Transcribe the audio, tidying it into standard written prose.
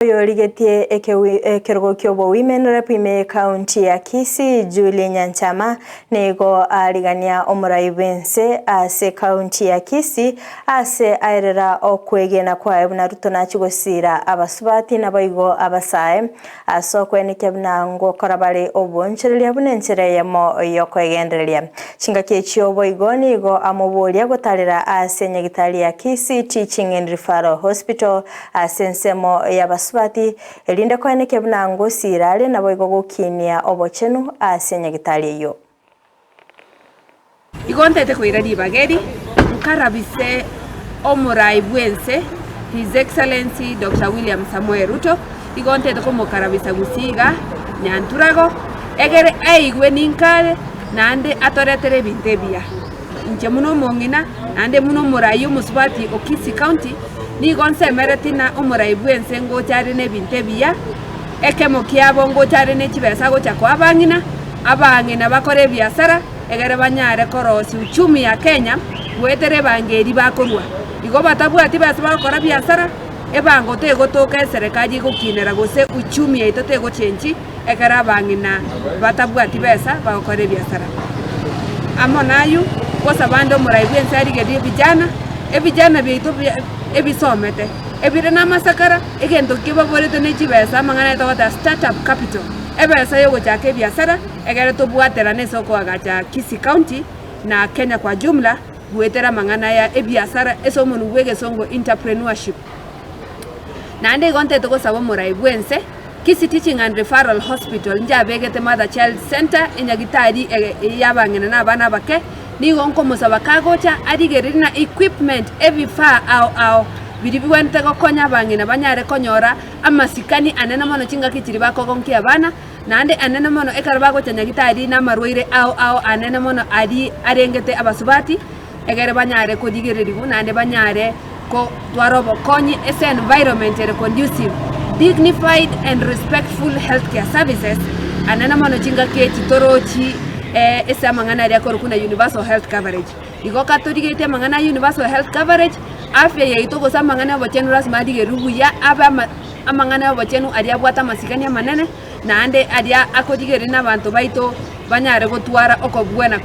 Oyorigetie ekerogo ki'obowomen rep ime y'ecounty ya Kisii, Julie Nyanchama, nigo arigania omorai bw'ense ase ecounty ya Kisii ase aerera okwegena kwaye buna Ruto nachie gosiira abasubati naboigo abasae ase okwenekia buna ngokora bare oboonchoreria buna enchera eyemo y'okoegendereria. Chingaki echio boigo nigo amoboria gotarera ase enyagitari ya Kisii Teaching and Referral Hospital Ase ensemo y'abasubati, erinde koenekia buna ngosiira are naboigo gokinia obochenu ase enyagitari eyio. Igo ntete koira ribaga eri, nkarabise omorai bw'ense His Excellency Doctor William Samoei Ruto, igo ntete komokarabisa gusii iga Nyanturago, egere aigwe ninkare naende atoretere ebinto ebiya. Inche buna omong'ina, naende buna omorai omosubati o Kisii County, nigo nsemeretie ng'a omorai bw'ense ngocha are nebinto ebiya, ekemo kiabo ngocha are ne chibesa agocha koa abang'ina, abang'ina bakore ebiasara, egere banyare korosia uchumi ya Kenya, goetera ebango eria bakorua. Igo batabwati besa bagokora biasara, ebango tegotoka eserekari egokinera gose uchumi yaito tegochenchi. Ekero abang'ina batabwati besa bagokora ebiasara. Amo nayio, gosaba ande omorai bw'ense arigererie ebijana, ebijana biaito ebisomete, ebire namasakara, egento kebaborete ne chibesa amang'ana aye togoteba start up capital, ebesa yogochaka ebiasara, egere tobwaterane ase okoagacha Kisii County na Kenya kwa jumla, goetera amang'ana ya ebiasara ase omonwa bw'egesongo entrepreneurship. Naende igo ntete gosaba omorai bw'ense, Kisii Teaching and Referral Hospital njabegete Mother Child Centre enyagitari y'abang'ina na abana abake, nigo nkomosaba kagocha arigererie na equipment ebifaa ao ao biria bigwenerete gokonya abang'ina banyare konyora amasikani anene mono chingaki chiria bakogonkia abana, naende anene mono ekero bagocha nyagitari na amarwaire ao ao anene mono aria arengete abasubati, egere banyare korigererigwa naende banyare kotwara obokonyi ase environment ere conducive, dignified and respectful health care services, anene mono chingaki echi torochi ase amang'ana aria akorokwa buna universal health coverage. Igo katorigetie amang'ana a universal health coverage, afya yaito gose amang'ana ya obochenu lasima arigererwe buya abe ama amang'ana ya obochenu aria abwate amasikani amanene, naende aria akorigereria na abanto baito banyare gotwara okobwena.